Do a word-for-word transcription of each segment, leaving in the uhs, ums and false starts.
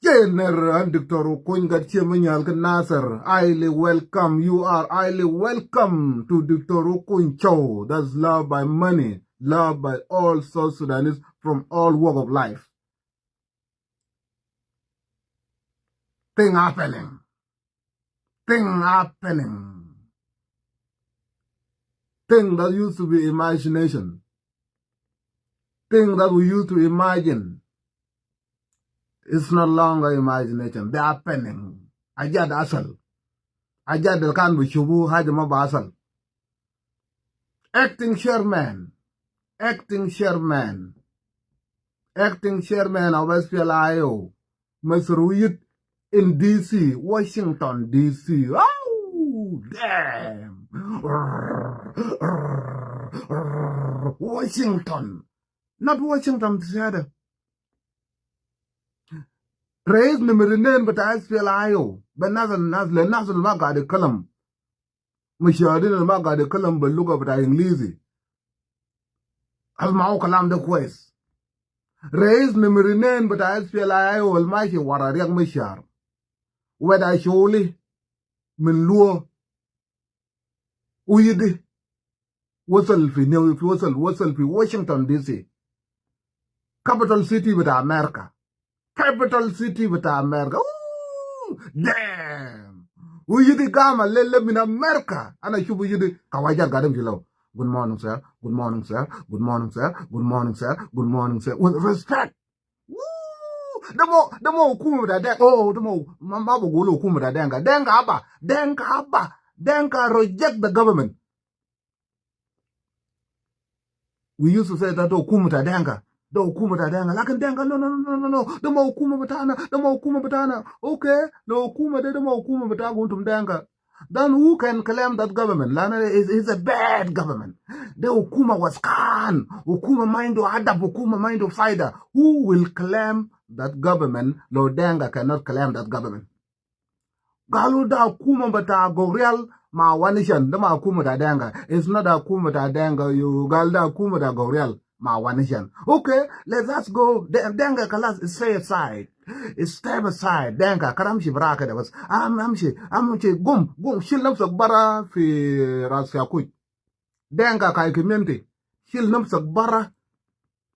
General Doctor Okuny Gatchiema Nyal kä Nasser, highly welcome. You are highly welcome to Doctor Okuny Show. That's love by money, love by all South Sudanese from all walk of life. Thing happening. Thing happening. Thing that used to be imagination. Thing that we used to imagine. It's no longer imagination. They happening. Ajad asal. Ajad kan bi shubu haja ma ba asal. Acting chairman. Acting chairman. Acting chairman of S P L I O. Mister Uyit in D C, Washington D C. Oh, damn. Washington. Not Washington, زيادة. رئيس نمرة اتنين بتاع S P L I O. بالناس الناس للناس اللي ما قاعد يتكلم. مشاهدين اللي ما قاعد يتكلم باللغة بتاع إنجليزي. اسمعوا كلام ده كويس. رئيس نمرة اتنين بتاع S P L I O الماشي ورا رياض مشار. ودا شولي من لو Uyit وصل في نيو، في وصل، وصل في Washington D C. Capital city بتاع أمريكا. Capital city بتاع أمريكا. Ooh, damn. Uyit قام الليلة من أمريكا. أنا أشوف Uyit كواجر قاعدين في لو. Good morning, sir. Good morning, sir. Good morning, sir. Good morning, sir. Good morning, sir. With respect. Woo! ده مو، ده مو حكومة بتاع دينكا. Oh, ده مو، ما، ما بقول حكومة بتاع دينكا. دينكا أبا، دينكا أبا، دينكا reject the government. We used to say that ده حكومة بتاع دينكا. ده حكومة بتاع دينكا. لكن دينكا، no, no, no. ده ما حكومة بتاعنا، ده ما حكومة بتاعنا. Okay, لو حكومة ده، ده ما حكومة بتاعكم أنتم دينكا. Then who can claim that government? لأن is, is a bad government. ده حكومة وسخان، حكومة ما عنده أدب، حكومة ما عنده فايدة. Who will claim that government لو دينكا cannot claim that government? قالوا ده حكومة بتاع Gogrial مع One Nation. ده ما حكومة بتاع دينكا. It's not حكومة بتاع دينكا. You قال ده حكومة بتاع Gogrial مع One Nation. Okay, let us go. دينكا خلاص, stay aside. Step aside. دينكا, كده أمشي برا كده بس. أم-, أمشي, أمشي. قوم, قوم. شيل نفسك برا في راس شاكوش. دينكا كاي community. شيل نفسك برا.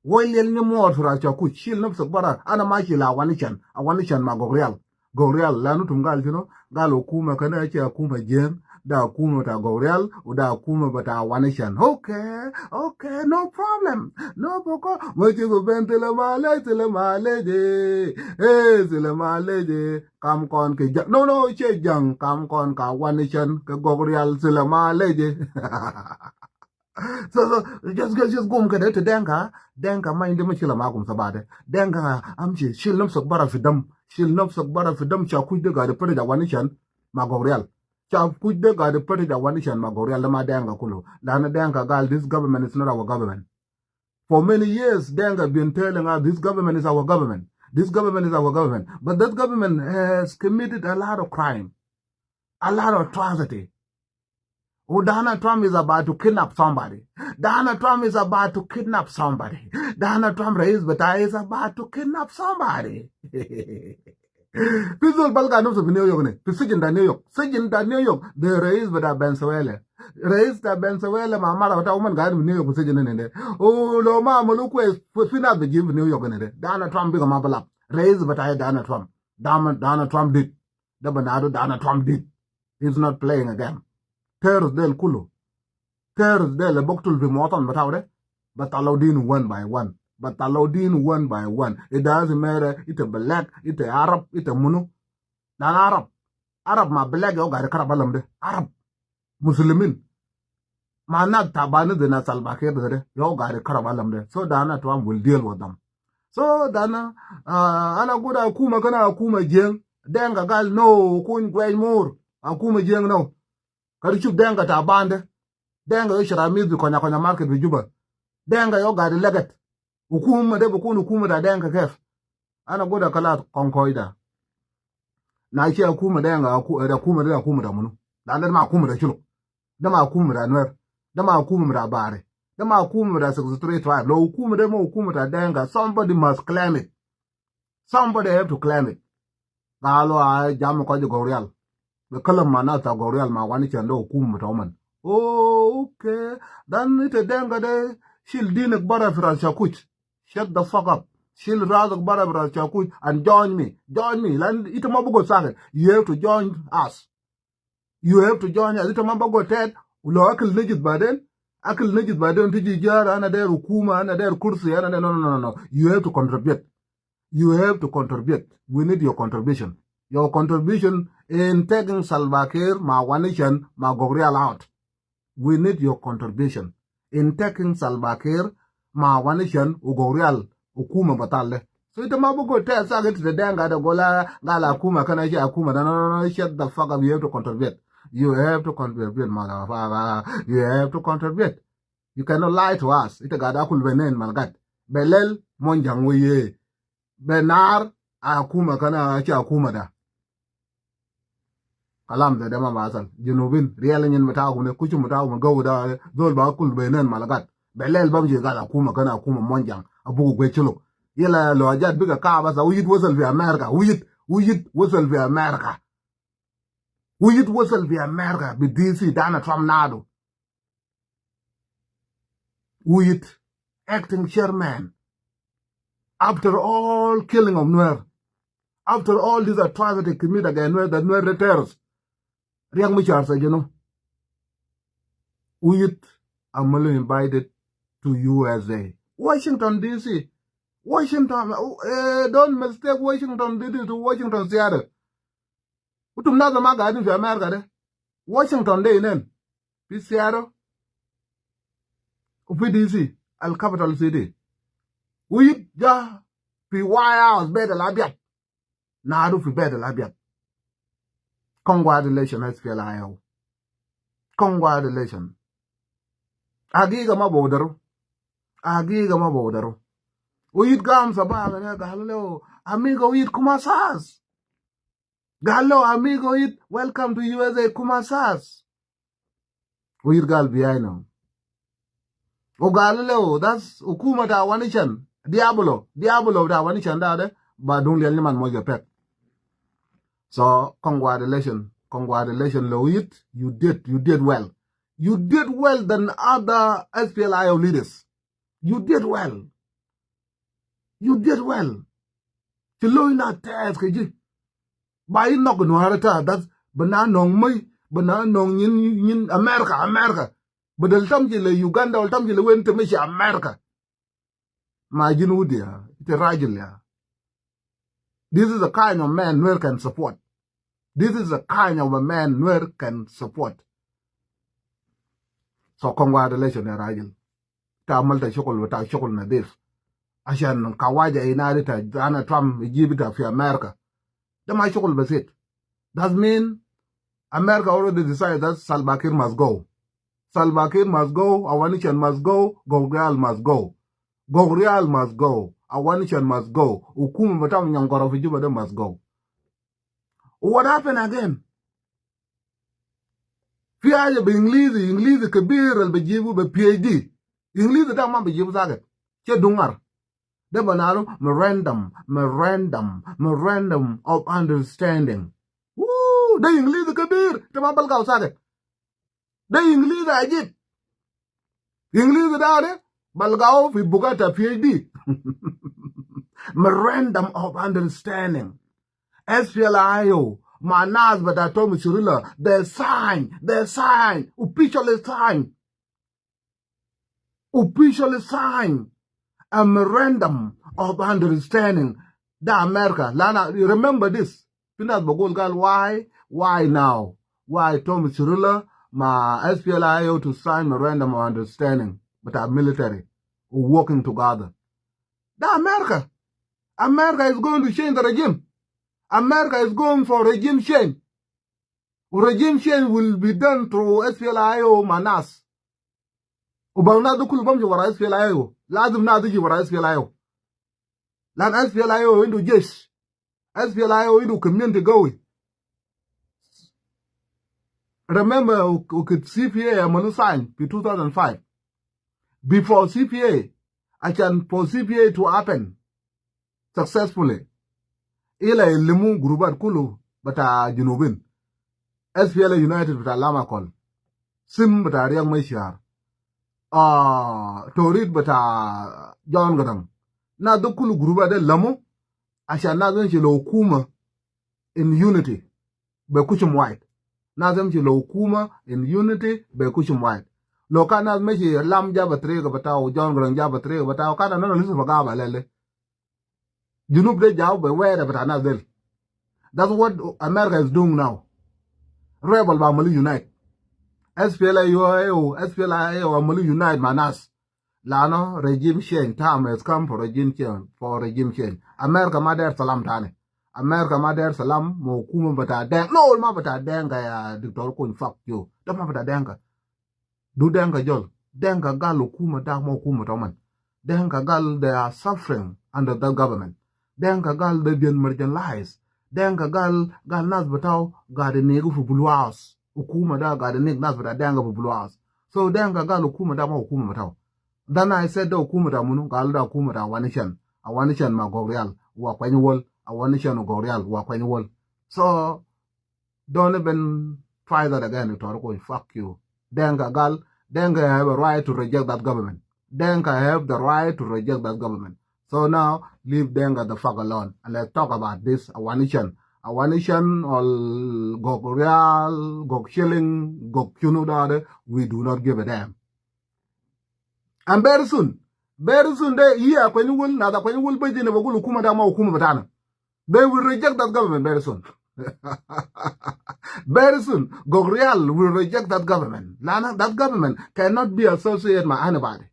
Why liɛl ni muɔɔr fi rac ca kuc? Shil nafsak bara. Ana ma shil a One Nation, a One Nation ma Gogrial. Gogrial, lanu tum gal shinu? Gal hukuma kani aci hukuma Jieng, da hukuma ta Gogrial, u da hukuma bata One Nation. Okay, okay, no problem. No boko. Ma ci ku ben tila malej, tila malej, eh. Eh, tila malej, eh. Kam kɔn ki jaŋ. No, no, ce jaŋ. Kam kɔn ka One Nation, ke Gogrial, tila malej, eh. So, so, just, just, just gum kede te Denka, Denka ma indi mushkila magum sabade. Denka, amshi, shil nafsak bara fi dam. Shil nafsak bara fi dam, ca kuc de gade pete ja One Nation ma Gogrial. Ca kuc de gade pete ja One Nation ma Gogrial, de ma Denka kulu. Lana Denka gal, this government is not our government. For many years, Denka been telling us, this government is our government. This government is our government. But that government has committed a lot of crime, a lot of atrocity. Oh, Donald Trump is about to kidnap somebody. Donald Trump is about to kidnap somebody. Donald Trump, rais bata, is about to kidnap somebody. Fi zol balga nafsu fi New York ne, fi sijin ta New York. Sijin ta New York, de rais bata Venezuela. Rais ta Venezuela ma mara bata uman gaid fi New York fi sijin ne de. U lo ma amalu kwes, fi, fi nas biji fi New York ne de. Donald Trump biga ma balab. Rais bata Donald Trump. Donald, Donald Trump did. De banadu Donald Trump did. He's not playing a game. Terrorist del kulu. Terrorist del boktul fi muwatan bataw de. Batalau din one by one. Batalau din one by one. It doesn't matter. Ita black, ita Arab, ita munu. Dan Arab. Arab ma black yo gari karab alam de. Arab. Muslimin. Ma nas tabani de nas Salva Kiir de. Yo gari karab alam de. So Donald Trump will deal with them. So Donald, uh, ana guda hukuma kana hukuma Jieng. Denka gal no, kun gwaj mur. Hukuma Jieng no. Kari shuf Denka tabande. Denka yo shara miz bi konya konya market bi Juba. Denka yo gadi legat. Hukuma de bukun hukuma ta Denka kef? Ana guda kalat konkoida. Na shi hukuma Denka, huku-, eh, hukuma de hukuma ta munu? Da, da ma hukuma ta shulu. Da ma hukuma ta Nuer. Da ma hukuma ta Bari. Da ma hukuma ta sixty-three tribe. Lo hukuma de ma hukuma ta Denka, somebody must claim it. Somebody have to claim it. Galu a jam kɔc Gogrial. Bɛ kalam ma nas ta Gogrial ma wani cɛn dee hukum mi tɔmɔn. Okay. Dan ite Denga de shil dinik bara fi ras Chakuch. Shut the fuck up. Shil rasik bara fi ras Chakuch and join me. Join me. Lan ite ma bi go sakit. You have to join us. You have to join us. Ite ma bi go tɛt. Lo akil nejid baden. Akil nejid baden tiji jara ana der hukuma, ana der kursi, ana der, no, no, no, no. You have to contribute. You have to contribute. We need your contribution. Your contribution in taking Salva Kiir ma wani cɛn ma Gogrial out. We need your contribution in taking Salva Kiir ma wani cɛn u Gogrial hukuma batal de. So ite ma bi go tɛt sakit ite Denga de gola gal hukuma kana ci hukuma da, no, no, no, shut the fuck up. You have to contribute. You have to contribute, motherfucker. You have to contribute. You cannot lie to us. Ite gada kul benen malgat. Belel Monjang weye. Bɛ naar a hukuma kana ci hukuma da. Kalam de dema basal. Junubin. Riɛl nyin mitakum ne, kuchu mitakum ne, gaw da, zol ba kul benen malgat. Belel bam ci gal hukuma kana hukuma Monjang. Abu gwe chuluk. Yela lo ajat biga ka basa, wiyit wasal fi America. Wiyit, wiyit wasal fi America. Wiyit wasal fi America. Bi D C Donald Trump nadu. Wiyit acting chairman. After all killing of Nuer, after all this atrocity commit against Nuer, the Nuer terrorists, Riek Machar sɛ jino. Wiyit amalu invited to U S A. Washington D C. Washington, eh, don't mistake Washington D C to Washington Seattle. Utum nasa ma gaidin fi America de. Washington de inen. Fi Seattle. U fi D C, al capital city. Wiyit ja fi White House, Beit al Abyad. Nadu fi Beit al Abyad. Congratulations, S P L A I O. Congratulations. Agiga ma bawdaru. Agiga ma bawdaru. Wiyit gam sabah gane galu leo, amigo Wiyit, ¿cómo estás? Galu leo, amigo Wiyit, welcome to U S A, ¿cómo estás? Wiyit gal behind him. U galu leo, that's hukuma ta wani cɛn. Diablo, Diablo ta wani cɛn da de. Ba dung liel ni man moja pek. So, congratulations. Congratulations, Wiyit. You did, you did well. You did well than other S P L A I O leaders. You did well. You did well. Ci lo̱c na tɛɛth kɛ ji̱. Ba yi nhɔk Nuäärä ta̱a̱, that's bɛ na nɔŋ mäc, bɛ na nɔŋ nyin, nyin America, America. Bɛ dal tam ci lɛ Uganda, wala tam ci lɛ wen te mi ci America. Ma ji̱n wut ya, ite rajil ya. This is a kind of man Nuer can support. This is a kind of a man Nuer can support. So congratulations ya rajil. Ta amal ta shukul, ta shukul nadif. Ashan kawaja inari ta Donald Trump ijibu ta fi America. Da ma shukul basit. That mean America already decided that Salva Kiir must go. Salva Kiir must go. Awanichan must go. Gogrial must go. Gogrial must go. Awanichan must go. Hukuma bita Nyangoro fi Juba de must go. What happened again? Fi haja bi Englizi, Englizi kebir al bijibu be P H D. Englizi da ma bijibu sakit. Ke dungar. De banalu memorandum, memorandum, memorandum of understanding. Woo, de Englizi kebir, te ma balgau sakit. De Englizi ajib. Englizi da de, balgau fi buga ta P H D. Memorandum of understanding. S P L A I O, ma nas bita Thomas Cirillo, they sign, they sign, officially sign. Officially sign a memorandum of understanding. Da America. Lana, you remember this. Fi nas bagul gal, why? Why now? Why Thomas Cirillo ma S P L A I O to sign memorandum of understanding with our military working together? Da America. America is going to change the regime. America is going for regime change. Regime change will be done through S P L A I O ma nas. Ubaŋ nas de kulu bamshi wara S P L A I O. Lazim nas de ji wara S P L A I O. Lan S P L A I O indu jesh. S P L A I O indu community gawi. Remember, u-, u-, C P A amalu sign fi two thousand five. Before C P A, ashan for C P A to happen successfully, ila ilimu gurubat kulu bita Junubin. S P L A United bita Lam Akol. Sim bita Riek Machar. Ah, Torit bita John Garang. Nas de kulu gurubat de lamu. Ashan nas de ci lo hukuma in unity. Be kuchum wide. Nas de ci lo hukuma in unity be kuchum wide. Lo kan nas meci Lam jaba tariga bitau, John Garang jaba tariga bitau, kan ana lisa bagaba lele. Junub de jaw be where bita nas del. That's what America is doing now. Rebel ba malu unite. S P L A U, S P L A U malu unite ma nas. Lano regime change, time has come for regime change, for regime change. America ma der salam tani. America ma der salam ma hukuma bita Deng. No, ma bita Deng ka ya Doctor Kuny, fuck you. Da ma bita Deng ka. Du Deng ka jol. Deng ka gal hukuma da ma hukuma toman. Deng ka gal they are suffering under that government. Deng ka gal they been marginalized. Deng ka gal, gal nas bitau gade negu fi Blue House. Hukuma da gade neg nas bita Deng ka fi Blue House. So Deng ka gal hukuma da ma hukuma bitau. Then I said da hukuma da munu, gal da hukuma da Awanishan. Awanishan ma Gogrial wa Kwany Wol. Awanishan wa Gogrial wa Kwany Wol. So don't even try that again, Doctor Kuny, fuck you. Denka gal, Denka have a right to reject that government. Denka have the right to reject that government. So now, leave Denka the fuck alone. And let's talk about this Awanishan. Awanishan or Gogrial, Gog Shilling, Gog Chunu Dade, we do not give a damn. And very soon, very soon, they hear Kwany Wol, na da Kwany Wol bejine bagulu hukuma da ma hukuma bitana. They will reject that government very soon. Very soon, Gogrial will reject that government. Lana, that government cannot be associated with anybody.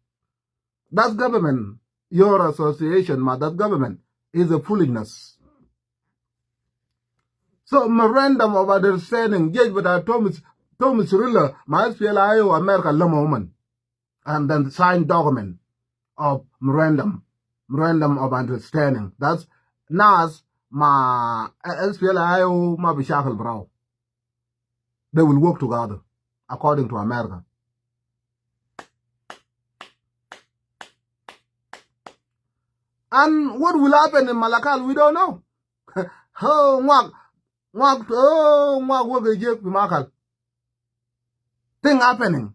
That government, your association with that government is a foolishness. So memorandum of understanding, jej bita Thomas, Thomas Cirillo, ma S P L A U, America lama woman. And then sign document of memorandum, memorandum of understanding. That's nas ma S P L A U ma bi shakal brau. They will work together according to America. And what will happen in Malakal, we don't know. Oh, ngwak, ngwak, oh, ngwak wek ejek fi Malakal. Thing happening.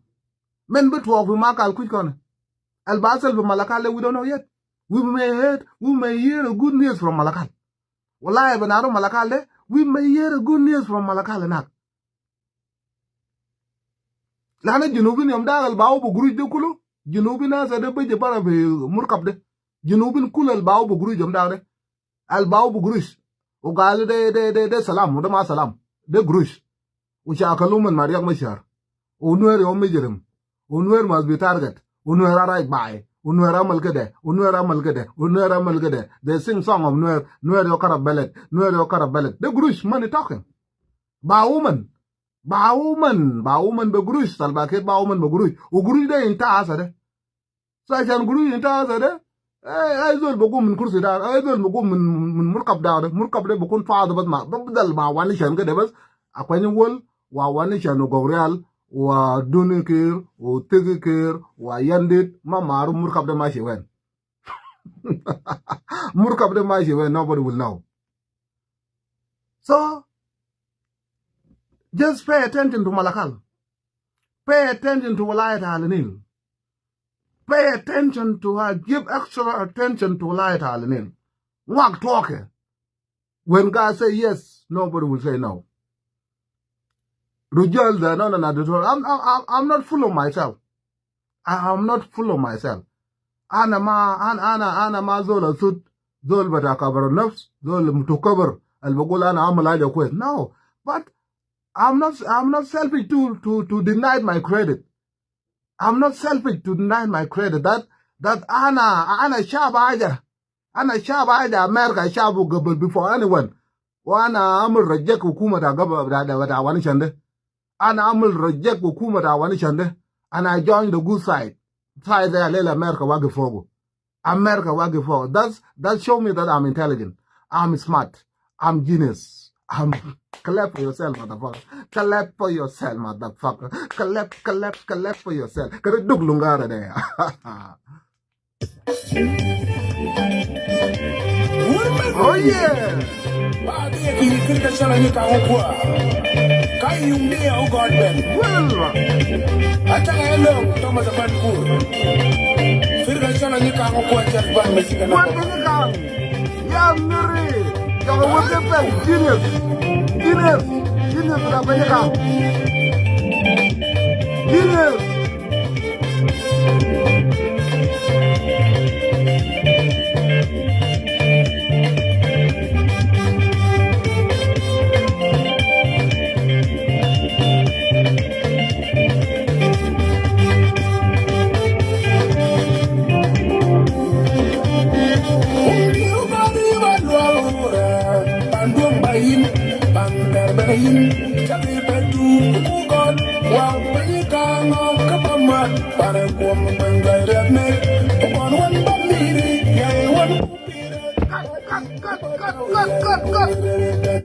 Men bi tuɔɔk fi Malakal kuc kɔn. Al bi hasal fi Malakal de, we don't know yet. We may hear, we may hear a good news from Malakal. Wallahi, binaru Malakal de, we may hear a good news from Malakal inak. Lana Junubin yom dak al bawu bi gurush de kulu. Junubin nasa de beje bara fi murkab de. Junubin kulu al bawu bi gurush yom dak de. Al bawu bi gurush. U gal de, de, de, de salam, u de ma salam. De gurush. U shakalu min ma Riek Machar. U Nuer yom mujrim. U Nuer must be target. U Nuer a raij bai. U Nuer amal kede. U Nuer amal kede. U Nuer amal kede. They sing song of Nuer. Nuer yo karab beled. Nuer yo karab beled. De gurush, money talking. Ba woman. Ba woman. Ba woman be gurush. Salva Kiir ba woman be gurush. U gurush de inta asa de. So ashan gurush inta asa de. Ay, ay zol bigum min kursi da. Ay zol bigum min, min murkab da de. Murkab de bikun fadi bas ma. Bibdal ma Awanishan kede bas. Akwany Wol, wa Awanishan, wa Gogrial, wa Duni Kiir, wa Tigi Kiir, wa Yandit, ma maru murkab de mashi wen. Murkab de mashi wen, nobody will know. So, just pay attention to Malakal. Pay attention to Wilayat Al Nil. Pay attention to her. Give extra attention to Wilayat Al Nil. Ngwak tuɔɔkɛ. When God say yes, nobody will say no. Rujal da, no, no, no, Doctor, I'm, I'm, I'm, I'm not full of myself. I, I'm not full of myself. Ana ma, ana, ana, ana ma zol asud, zol bita kabar nafs, zol mutakabir, al bigul ana amal haja kwes. No, but I'm not, I'm not selfish to, to, to deny my credit. I'm not selfish to deny my credit. That, that ana, ana shab haja. Ana shab haja America, shabu gabal before anyone. Wa ana amul reject hukuma ta gabal ta, ta, ta Awanishan de. Ana amul reject hukuma ta Awanishan de. Ana join the good side. Side de lele America wagif fogu. America wagif fogu. That's, that show me that I'm intelligent. I'm smart. I'm genius. I'm, clap for yourself, motherfucker. Clap for yourself, motherfucker. Clap, clap, clap for yourself. Kede duk lungara de. Oh yeah. Ba bi ki firka chala ni ka ko kwa. Ka yung ni o God ben. Well. Acha ka lo Thomas Aban Kur. Firka chala ni ka ko kwa, chala ban me sika na. What the ka? Ya miri. Ya what the best? Genius. Genius. Genius la ba ka. Genius.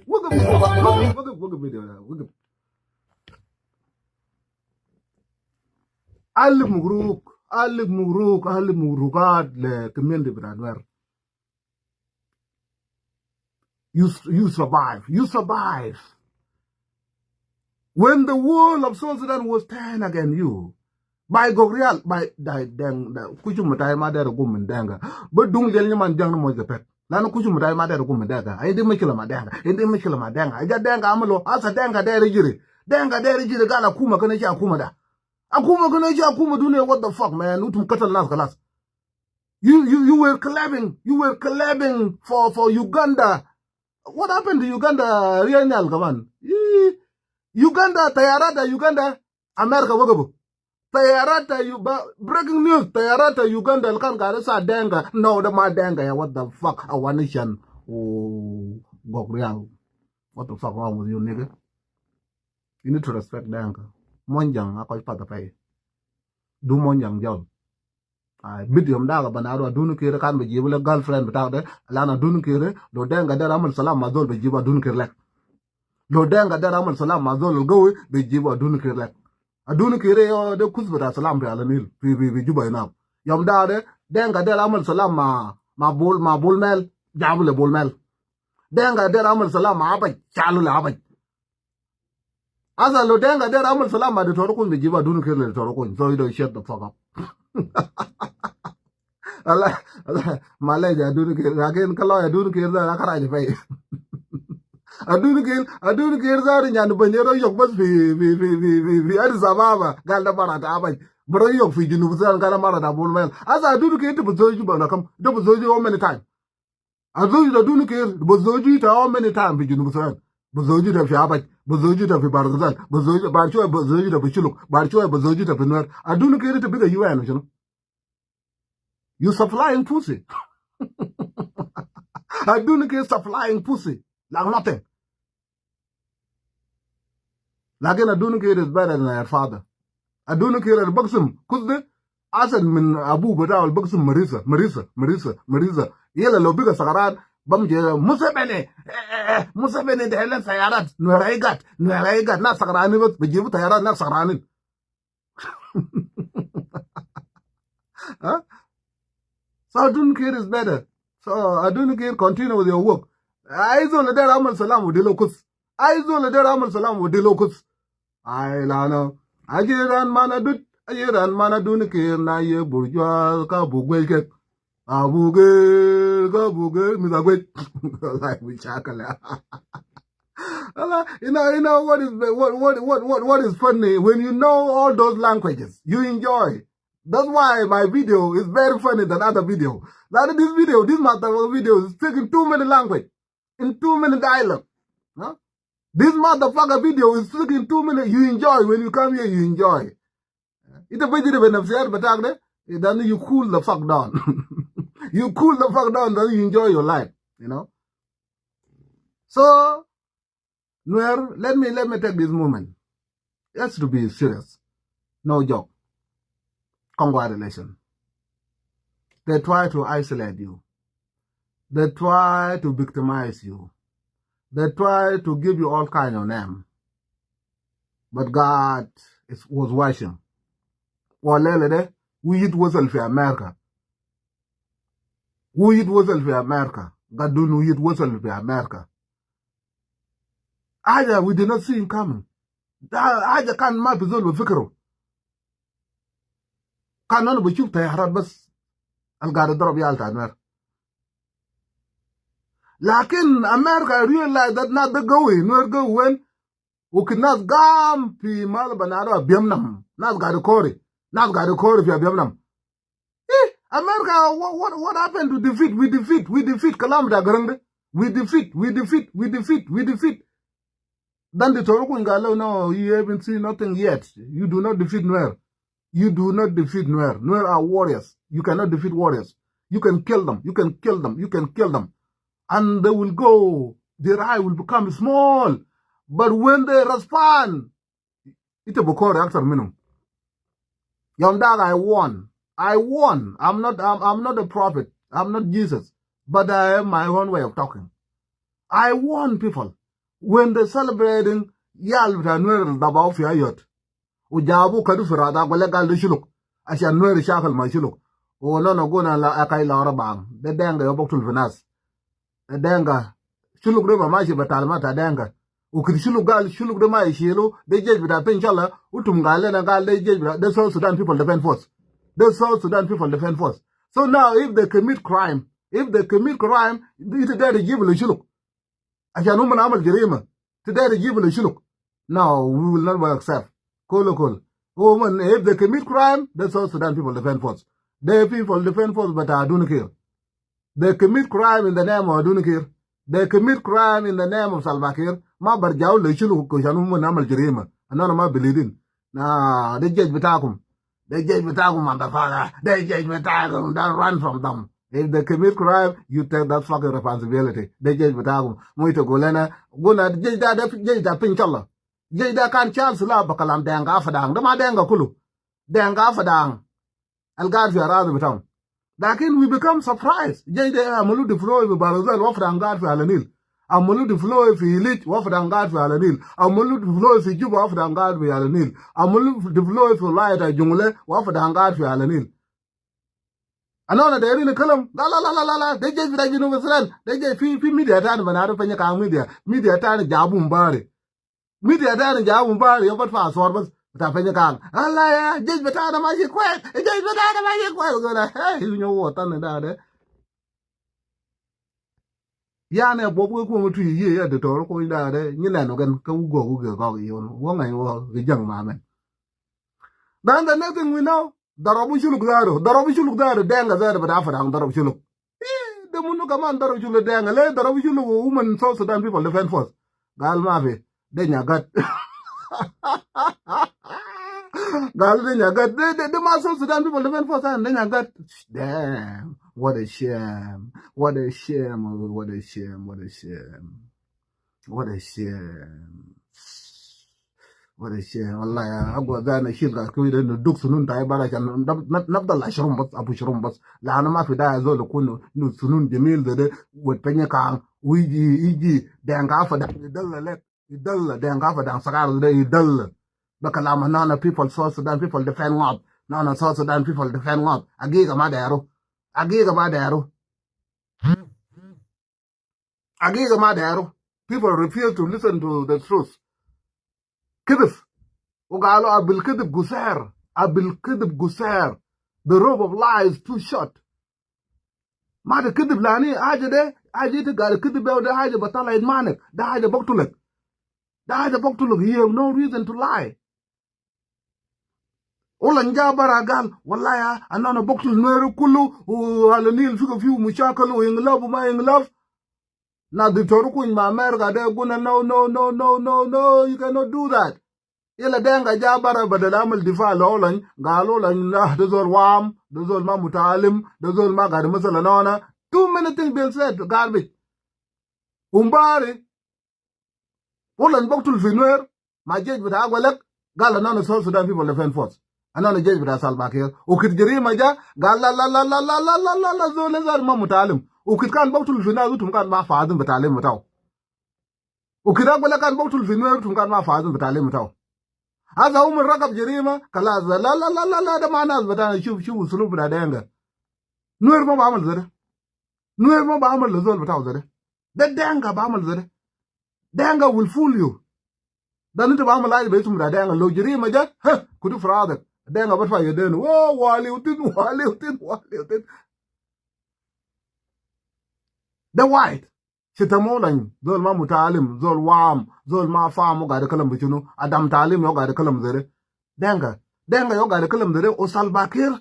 Wiggle, wiggle, wiggle, wiggle video now. Wiggle. Alif mugruk, alif mugruk, alif mugrukat le community bita Nuer. You, you survive, you survive. When the world of South Sudan was turned against you, by Gogrial, by, da, deng, da, kuchu mutai ma dera gum in denga. But dung liel nyaman jang na moj pet. Lana kuchu mutai ma dera gum in denga. Ay di mishkila ma denga. Ay di mishkila ma denga. Ay ja denga amalo. Asa denga dera jiri. Denga dera jiri gala kuma kana cha kuma da. Akuma kana cha kuma dunia, what the fuck, man? Utum katal nas kalas. You, you, you were clapping. You were clapping for, for Uganda. What happened to Uganda? Rianyal kaman. Ih, Uganda, tayarata Uganda, America wagabu. Tayarata, you, ba, breaking news, tayarata Uganda, alkan gare sa denga. No, da ma denga ya, what the fuck? Awanishan. Oh, Gogrial. What the fuck wrong with you, nigga? You need to respect denga. Monjang, akoi pata pay. Du monjang jol. Ay, bit yom daga bana adu Adun Kir kan be jibu le girlfriend bita de, lana Adun Kir, lo denga der amal salam ma zol be jibu Adun Kir lek. Lo denga der amal salam ma zol gawi be jibu Adun Kir lek. Adun Kir yo de kus bita salam fi ala Nil, fi, fi, fi Juba ina. Yom da de, denga der amal salam ma, ma Bol, ma Bol Mel, jabu le Bol Mel. Denga der amal salam ma Abaj, chalu le Abaj. Asa lo denga der amal salam ma Doctor Kuny, be jibu Adun Kir le Doctor Kuny. So you don't shut the fuck up. Ala, ala, maleja Adun Kir. Again, kalo Adun Kir da, la karaja pay. Adun Kir, Adun Kir da, nyan banyero yok bas fi, fi, fi Addis Ababa. Gal da mara ta Abaj. Bro yok fi Junub Sudan, gal da mara ta Bol Mel. Asa Adun Kir, te bezoju bana kam? Te bezoju how many time? Azoju ta Adun Kir, bezoju ta how many time fi Junub Sudan? Bezoju ta fi Abaj, bezoju ta fi Bahr el Ghazal, bezoju, bar shoya bezoju ta fi Shuluk, bar shoya bezoju ta fi Nuer. Adun Kir ta biga U N shunu? You supplying pussy. Adun Kir supplying pussy like nothing. Lakin Adun Kir is better than her father. Adun Kir al bagsim kus de asan min abu bita al bagsim marisa, marisa, marisa, marisa. Yala lo biga sakaran, bam je Museveni, eh, eh, eh, Museveni de helen sayarat, Nuer ay gat, Nuer ay gat, nas sakarani bas, be jibu tayarat, nas sakaranin. Huh? So Adun Kir is better. So Adun Kir, continue with your work. Ay zol der amal salam wa dilo kus. Ay zol der amal salam wa dilo kus. Ay lana. Ajiran mana dut. Ajiran mana Adun Kir na ye burjwa ka bugwe kek. Abu Gel, ka Abu Gel, mi da gwe. Like we chakala. Ala, you know, you know what is, what, what, what, what, what is funny? When you know all those languages, you enjoy. That's why my video is very funny than other video. That this video, this motherfucker video is speaking too many language, in too many dialect. Huh? This motherfucker video is speaking too many. You enjoy when you come here, you enjoy. Ita bajiri be nafsiyat batak de, then you cool the fuck down. You cool the fuck down, then you enjoy your life, you know. So, Nuer, let me, let me take this moment. It has to be serious. No joke. Congratulations. They try to isolate you. They try to victimize you. They try to give you all kind of name. But God is, was watching. Walele de, wu yit wasal fi America. Wu yit wasal fi America. Gadun yit wasal fi America. Haja, we did not see him coming. Da haja kan ma fi zol bi fikru. Kan nana bi shuf tayarat bas al gaid darab yal ta Nuer. Lakin America realize that nas de gawi, Nuer gawi wen, u kid nas gam fi mal banado Abiemnom. Nas gaid kori. Nas gaid kori fi Abiemnom. Eh, America, what, what, what happened to defeat? We defeat, we defeat. Kalam ta Garang de. We defeat, we defeat, we defeat, we defeat. Then the Torokun gal, no, you haven't seen nothing yet. You do not defeat Nuer. You do not defeat Nuer. Nuer are warriors. You cannot defeat warriors. You can kill them. You can kill them. You can kill them. And they will go, their eye will become small. But when they respond, ita bi kori aktar minum. Yom dak I warn. I warn. I'm not, I'm, I'm not a prophet. I'm not Jesus. But I have my own way of talking. I warn people. When they celebrating yal bita Nuer al dabahu fi Ayod. U jabu kadu fi rada gole gal de shuluk. Ashan Nuer shakal ma shuluk. U nana guna la akai la rabang. De denga yo boktul fi nas. Denga. Shuluk de ma mashi bi talimat ta Denga. U kid shuluk gal, shuluk de ma yishilu, de jesh bita pe inshallah, utum gal lena gal de jesh bita, de South Sudan People Defense Force. De South Sudan People Defense Force. So now if they commit crime, if they commit crime, ita deri jibu le shuluk. Ashan uman amal jarima. Ita deri jibu le shuluk. No, we will not accept. Kulu kulu. Uman, if they commit crime, de South Sudan People Defense Force. De People Defense Force bita Aduna Kiir. They commit crime in the name of Aduna Kiir. They commit crime in the name of Salva Kiir. Ma barjau le shuluk ashan uman amal jarima. Anana ma bilidin. Na, de jesh bitakum. De jesh bitakum, motherfucker. De jesh bitakum. Don't run from them. If they commit crime, you take that fucking responsibility. De jesh bitakum. Mu ita gul lena, guna jesh da, de jesh da pe inshallah. Jesh da kan shal silah bi kalam Denga Fadang. De ma Denga kulu. Denga Fadang. Al gaid fi aradi bitam. Lakin we become surprised. Jesh de amalu deploy fi Bahr el Ghazal, Wafd Angar fi Ala Nil. Amalu deploy fi Hilik, Wafd Angar fi Ala Nil. Amalu deploy fi Juba, Wafd Angar fi Ala Nil. Amalu deploy fi wilaya ta Jonglei, Wafd Angar fi Ala Nil. Anana deri nikalam, la, la, la, de jesh bita Junub Sudan, de jesh fi, fi media tani banado Penyakang media, media tani jabu Mbari. Media tani jabu Mbari, yo bat fa aswar bas, bita Penyakang. Allah ya, jesh bitana mashi kwes, jesh bitana mashi kwes, gula, hey, you know what, tani da de. Yani, bobu ke kuma tu ye, ya de Torokun da de, ni leno gen, ka ugo, ugo, go, yon, wo ngai wo, ge jang ma men. Then the next thing we know, darabu shuluk zatu, darabu shuluk zatu, Denga zatu, bita Fadang darabu shuluk. Eh, de munu kaman darabu shuluk Denga, le darabu shuluk uman South Sudan People Defense Force. Gal ma fi, de Nyagat. Gal de Nyagat, de, de, de ma South Sudan People Defense Force, de Nyagat. Damn, what a shame, what a shame, what a shame, what a shame. What a shame. What a shame. Wallahi, ya, agwa zana shil gas kwi de nuduk sunun tai bara shan nab-, nab-, nabda la shrum bas, abu shrum bas. La ana ma fi da zol kun nu sunun jamil de de, wet Penyakang, wiji, iji, Denga Fadang, idalla lek, idalla, Denga Fadang sakar de, idalla. Ba kalama nana people South Sudan, people defend ngab. Nana South Sudan, people defend ngab. Agiga ma daru. Agiga ma daru. Agiga ma daru. People refuse to listen to the truth. Kidif. U galu abil kidif guser. Abil kidif guser. The rope of lie is too short. Ma de kidif lani haja de, haja ita gaid kidif be de haja batala idmanek. De haja baktulek. De haja baktulek. You have no reason to lie. Wala nja bara gal, wallahi ya, anana boktul Nuer kulu, u Ala Nil figa fiu mushakal, u inglab, u ma inglab. Na di Torokun ma America de guna, no, no, no, you cannot do that. Ila Denga ja bara badal amal difa la Olany, gal Olany la, de zol wam, de zol ma mutalim, de zol ma gaid masala nona. Too many things been said, garbage. Umbari, Wala boktul fi Nuer, ma jesh bita Agwelek, gal anana South Sudan People Defense Force. Anana jesh bita Salva Kiir. U kid jarima ja, gal la, la, zol, zol ma mutalim. U kid kan boktul fi nas, utum kan ma fadin bitalim bitau. U kid Agwelek kan boktul fi Nuer, utum kan ma fadin bitalim bitau. Haza uman rakab jarima, kalas, la, la, de ma nas bitana, shuf, shuf, usulub bita Denga. Nuer ma bamal zede. Nuer ma ba amal le zol bitaw zede. De Denka ba amal zede. Denka will fool you. Dan inte ba amal laji be isum bita Denka lo jiri ma ja. Ha, kudu fradak. Denka bat fa yedenu. Oh, wali utin, wali utin, wali utin. De white. Sita mo lany, zol ma mutalim, zol wam, zol ma fam, o gade kalam bi shunu, adam talim yo gade kalam zede. Denka, Denka yo gade kalam zede, o Salva Kiir,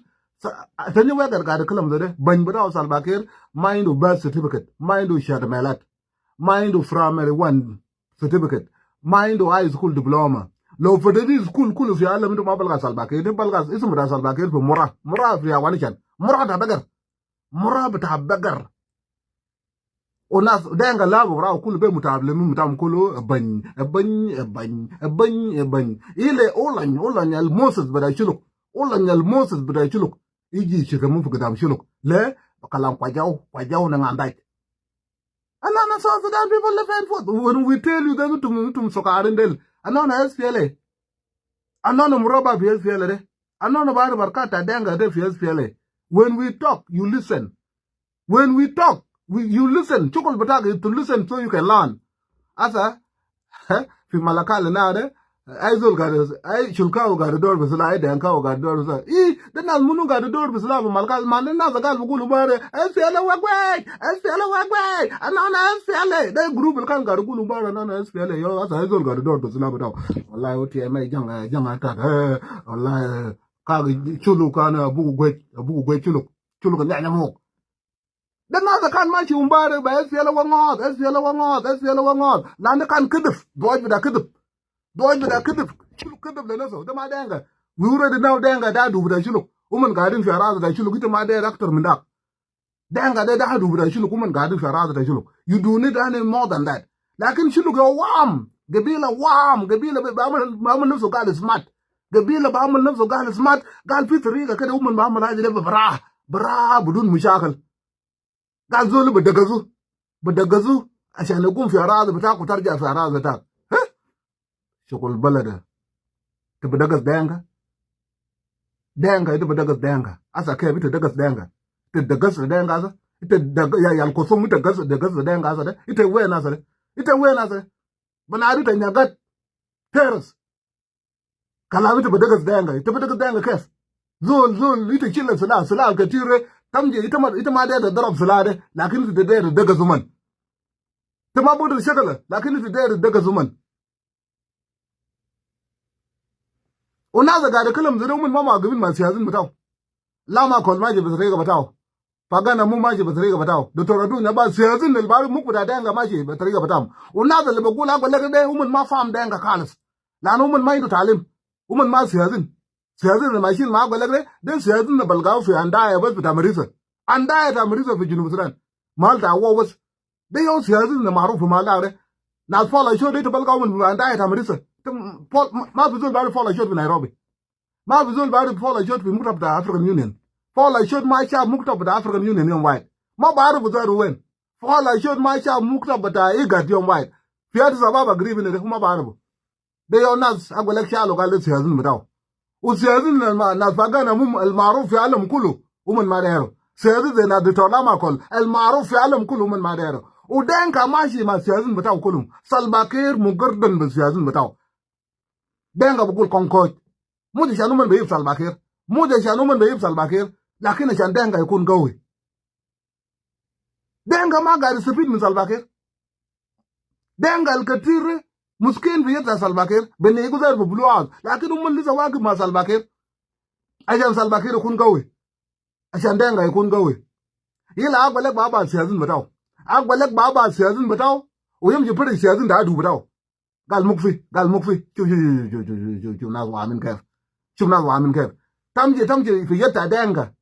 sa-, tani we gade, gade kalam zede, bany bita o Salva Kiir, ma indu birth certificate, ma indu shahada milat, ma indu primary one certificate, ma indu high school diploma. Lo fadadi school kulu fi alam indu ma balga Salva Kiir, indu balga isum bita Salva Kiir fi mura, mura fi ya wani chan, mura ta begar, mura bita begar. O nas Denka labu bita kulu be mutalimin bitam kulu ebany, ebany, ebany, ebany, ebany. Ile olany, olany al Moses bita shuluk. Olany al Moses bita shuluk. Iji shikamu fi gidam shuluk. Le, kalam kwa jaw, kwa jaw na ngandaj. Anana South Sudan people live and forth. When we tell you that tum, tum sokarin del. Anana S P L A. Anana muraba fi S P L A de. Anana bari barkata Denka de fi S P L A. When we talk, you listen. When we talk, we, you listen. Shukul bitak is to listen so you can learn. Asa, eh, fi Malakal na de, ay zol gade, ay shulka o gade dor bi sila, ay Denka o gade dor bi sila. I, de nas munu gade dor bi sila fi Malakal, ma de nas gal bugulu bare, S P L A wagway, S P L A wagway, anana S P L A. De group kan gade gulu bare, anana S P L A. Yo, asa ay zol gade dor bi sila bitaw. Wallahi, O T M A jang, jang atat. Eh, wallahi, ka shuluk kan bugu gwech, bugu gwech shuluk. Shuluk nyanya muk. De nas kan mashi umbare ba S P L A wa ŋoth, S P L A wa ŋoth, S P L A wa ŋoth. Lanu kan kidif, doj bita kidif. Doj bita kidif. Shuluk kidif le naso. De ma Denka. We already know Denka de adu bita shuluk. Uman gadin fi araz bita shuluk. Ita ma de aktar min dak. Denka de, de adu bita shuluk. Uman gadin fi araz bita shuluk. You do need any more than that. Lakin shuluk ya wam. Gabila wam. Gabila be, be amal, be amal nafsu gal smart. Gabila be amal nafsu gal smart. Gal fi tariga kede uman be amal haja de bra. Bra, bidun mushakil. Gal zol bi dagazu, bi dagazu, ashan yagum fi araz bitak u tarja fi araz bitak. Heh? Shukul balada. Ita bi dagas Denka? Denka, ita bi dagas Denka? Asa kef ita dagas Denka? Ita dagas Denka asa? Ita dag-, ya, yal kusum, ita gas, dagas Denka asa de? Ita wen asa de? Ita wen asa de? Banadi ta nyagat. Teres. Kalam ita bi dagas Denka, ita bi dagas Denka kef? Zol, zol, ita shila sila, sila katir, tamji, ita ma, ita ma der ta darab sila de, lakin ita der ta dagas uman. Ita ma budur shakala, lakin ita der ta dagas uman. Unas gade kalam zede uman ma magibin ma siyasin bitaw. Lam Akol mashi bi tariga bitaw. Pagan Amum mashi bi tariga bitaw. Doctor Adut Nyabas, siyasin al barif muk bita Denka mashi bi tariga bitam. Unas al bi gul agwal lek de uman ma fam Denka kalis. Lanu uman ma indu talim. Uman ma siyasin. Siyasin al mashin ma agwal lek de, de siyasin al balgaw fi andaya bas bita marisa. Andaya ta marisa fi Junub Sudan. Mal ta wo bas. De yau siyasin al maruf fi mal de. Nas Paul Ashod de ita balgaw uman fi andaya ta marisa. Ita Paul, ma, ma fi zol barif Paul Ashod fi Nairobi. Ma fi zol barif Paul Ashod fi muktab ta African Union. Paul Ashod ma shaf muktab ta African Union yom wahid. Ma barifu zatu wen. Paul Ashod ma shaf muktab ta IGAD yom wahid. Fi Addis Ababa garib ina de, ma barifu. De yau nas agwal lek shalu gal de siyasin bitaw. U siyasin al ma, nas Pagan Amum al maruf fi alam kulu, uman ma deru. Siyasin zai nas Doctor Lam Akol al maruf fi alam kulu, uman ma deru. U Denka mashi ma siyasin bitaw kulum. Salva Kiir mugardan bi siyasin bitaw. Denka bi gul konkoj. Mush ashan uman bi yib Salva Kiir. Mush ashan uman bi yib Salva Kiir. Lakin ashan Denka yakun gawi. Denka ma gade yistafid min Salva Kiir. Denka al katir muskin fi yed ta Salva Kiir. Bini igu zar fi Blue House. Lakin uman lisa wagif ma Salva Kiir. Ashan Salva Kiir yakun gawi. Ashan Denka yakun gawi. Ila agwal lek ba ba siyasin bitaw. Agwal lek ba ba siyasin bitaw. U yamshi firish siyasin ta adu bitaw. Gal muk fi, gal muk fi. Shuf, shuf, shuf nas wamin kef. Shuf nas wamin kef. Tamshi, tamshi fi yed ta Denka.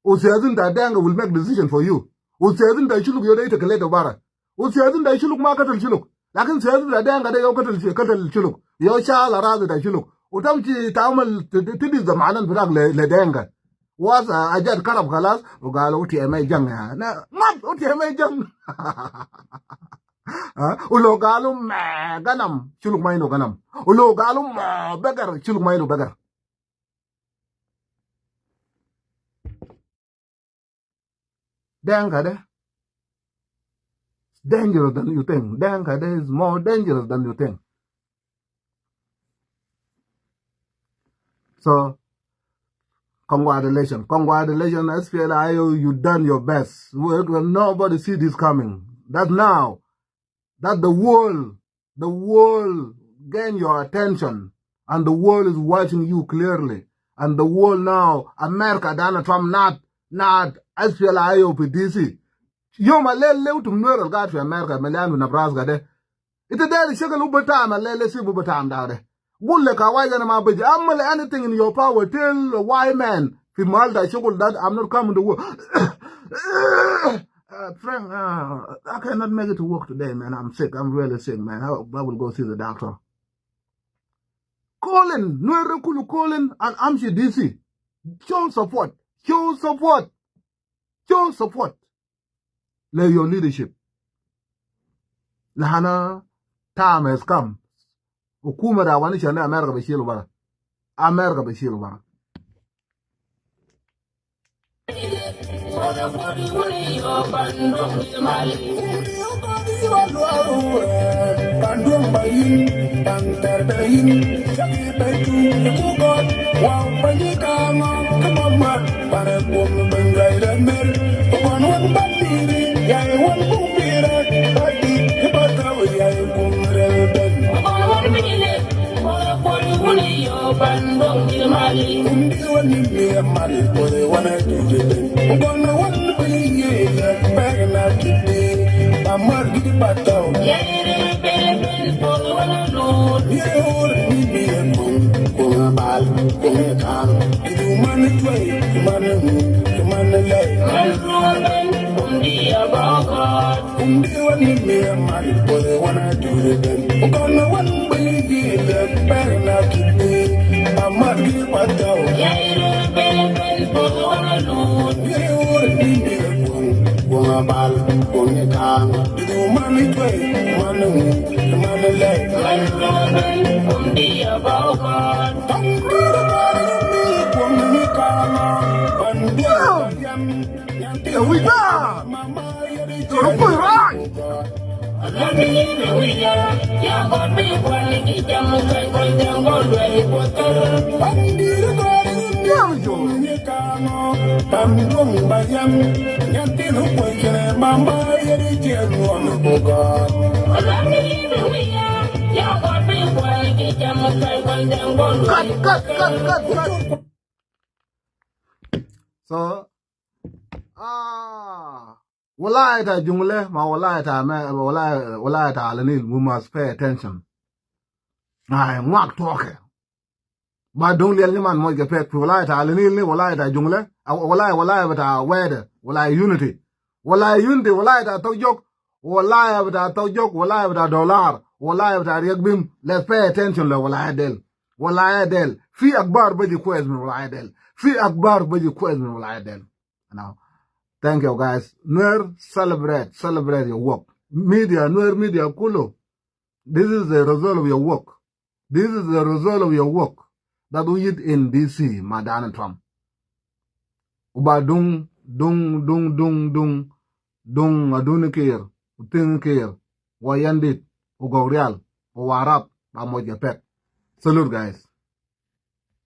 U siyasin ta Denka will make decision for you. U siyasin ta Shuluk yau de ita kaletu bara. U siyasin ta Shuluk ma katal Shuluk. Lakin siyasin ta Denka de yau katal Shi-, katal Shuluk. Yau shal araz ta Shuluk. U tamshi ta amal t-, t-, tidi zamanan bitak le, le Denka. Was a, ajat karab kalas, u gal O T M A jang ya. Na, mat O T M A jang. Ha? U lo galu me ganam, Shuluk ma indu ganam. U lo galu me begar, Shuluk ma indu begar. Denka de. dangerous than you think. Dinka is more dangerous than you think. So, congratulations, congratulations, S P L A I O, you done your best. Well, nobody see this coming. That now, that the world, the world gain your attention, and the world is watching you clearly, and the world now, America, Donald Trump, not, not S P L A I O P D C. Yom a lel leu tum Nuer al gaid fi America, melian fi Nebraska de. Ita deri shakal uba tam, a lel si uba tam da de. Gul le kawaja na ma baji. Amal anything in your power, tell a white man fi mahal ta shakal that I'm not coming to work. Uh, Frank, uh, I cannot make it to work today, man. I'm sick. I'm really sick, man. I, I will go see the doctor. Call in, Nuer kulu call in and amshi D C. Show support. Show support. Show support. Le your leadership. Lahana time has come. Hukuma da wani shani America bi shilu bara. America bi shilu bara. Here we go. Here we go. Here we go. Cut, cut, cut, cut, cut. So, ah, wilaya ta Jungle, ma wilaya ta me, wilaya, wilaya ta Alanil, we must pay attention. Ay, ŋuak tuɔkɛ. Ba duŋ liɛl ni man moc kɛ pek fi wilaya ta Alanil ni wilaya ta Jungle, a wilaya, wilaya bita wɛɛdɛ, wilaya Unity. Wilaya Unity, wilaya ta Thok Jok, wilaya bita Thok Jok, wilaya bita Dolar, wilaya bita Riek Bim. Let's pay attention le wilaya del. Wilaya del. Fi akbar baji kwes min wilaya del. Fi akbar baji kwes min wilaya del. Now, thank you guys. Nuer, celebrate, celebrate your work. Media, Nuer media kulu. This is the result of your work. This is the result of your work that we did in D C, ma Donald Trump. Uba duŋ, duŋ, duŋ, duŋ, duŋ, duŋ, a duŋ kir, u tiŋ kir, wa yandit, u gogrial, u warap, ba moc kɛ pek. Salute, guys.